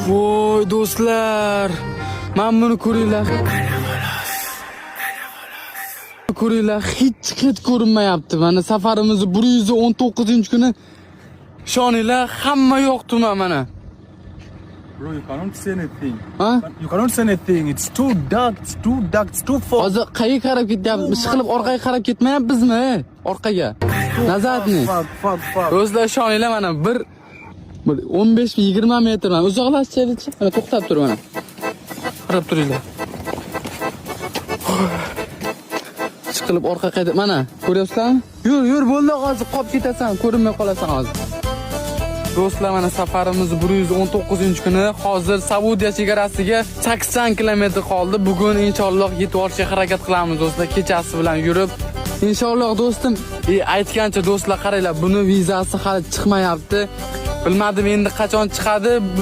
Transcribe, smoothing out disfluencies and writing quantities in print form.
Voy, do'stlar. Mana buni ko'ringlar. Ko'ringlar, hech hech ko'rinmayapti. Mana safarimizni 119-kuni. Ishoninglar, hamma yoq tuman mana. Bro, you cannot see anything. Ha? You cannot see anything. It's too dark. It's too dark. It's too far. Hozir qayerga qarab ketyapmiz? Ishqilib orqaga qarab ketmayapmizmi? Orqaga. Назад ni. Fuck, fuck, fuck. Do'stlar, ishoninglar, mana bir 15 20 metr mana uzoqlashaylikchi. Mana to'xtab tur mana. Qarab turinglar. Chiqilib orqa qayta mana ko'ryapsizlarmi? Yur, yur, bo'ldi, hozir qolib ketasan, ko'rinmay qolasan hozir. Do'stlar, mana safarimiz 119-kuni. Hozir Saudiya chegarasiga 80 kilometr qoldi. Bugun inshaalloh yetib olishga harakat qilamiz, do'stlar, kechasi bilan yurib. Inshaalloh, do'stim, aytgancha, do'stlar, qaranglar, buni vizasi hali chiqmayapti. Bilmadim endi qachon chiqadi.